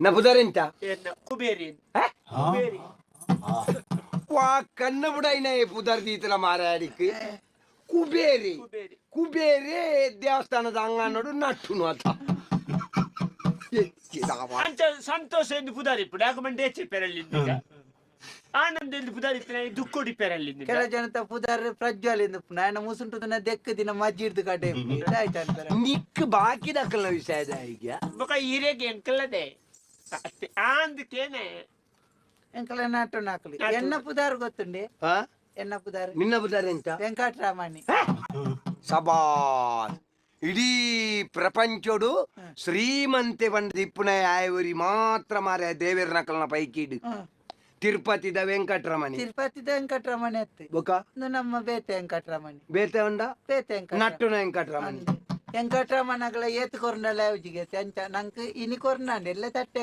ನ ಪುದರೆಂತ? ಎನ್ನ ಕುಬೇರಿ. ಕುಬೇರಿ. ವಾ ಕಣ್ಣ ಬುಡೈನ ಪುದರ್ ದೀತಲ ಮಾರಾಡಿಕ್ ಕುಬೇರಿ. ಕುಬೇರಿ. ಕುಬೇರಿ ದೇವಸ್ಥಾನದ ಅಂಗನೋಡು ನಟ್ಟುನು ಅತ. ಅಂಚ ಸಂತೋಷ ಎಂದು ಪುದಾರಿ ಇಪ್ಪುಡು ಯಾಕ ಮಂಡೆ ಹೆಚ್ಚಿ ಪೆರಳ್ಳಿ, ಆನಂದ ಎಂದು ಪುದಾರಿ ಇತ್ತಿನ ದುಕ್ಕೊಡಿ ಪೆರಳ್ಳಿ. ಕೆಲ ಜನತ ಪುದರ್ ಪ್ರಜ್ವಲ್ ಎಂದು ನಾಯನ ಮುಸುಂಟುದನ ದೆಕ್ಕ ದಿನ ಮಜ್ಜಿಡ್ದು ಕಡೆ ಆಯ್ತು. ನಿಕ್ ಬಾಕಿ ದಕ್ಕಲ ವಿಷಯದ ಈಗ. ಬೊಕ ಈರೆಗೆ ಎಂಕಲ್ಲದೆ ಆಂದಕ್ಕೇನೆ. ಎಂಕಲ ನಾಟು ನಾಕಲಿ ಎನ್ನ ಪುದಾರ್ ಗೊತ್ತುಂಡೆ? ಆ? ಎನ್ನ ಪುದಾರ್? ನಿನ್ನ ಪುದರ್ ಎಂತ? ವೆಂಕಟರಾಮಣಿ. ಸಬಾಸ್. ಇಡೀ ಪ್ರಪಂಚೋಡು ಶ್ರೀಮಂತೆ ಬಂದ ಇಪ್ಪುನ ಆಯವರಿ ಮಾತ್ರ ಮಾರೆ ದೇವೇರ್ ನಕಲ್ನ ಪೈಕಿಡು. ತಿರುಪತಿದ ವೆಂಕಟರಮಣಿ. ತಿರುಪತಿದ ವೆಂಕಟರಮಣಿ ಅತ್ತೆ. ಬೊಕ? ಇದು ನಮ್ಮ ಬೇತೆ ವೆಂಕಟರಮಣಿ. ಬೇತೆ ಉಂಡ? ಬೇತೆ ವೆಂಕಟ ನಟ್ಟುನ ವೆಂಕಟರಮಣಿ. ವೆಂಕಟರಮಣಗಳ ಏತ್ ಕೊರ್ಂಡಲ ಯಾವ್ಜಿಗೆ ಅಂಚ ನಂಕ್ ಇನಿ ಕೊರ್ನಾಂಡ ಎಲ್ಲ ತಟ್ಟೆ.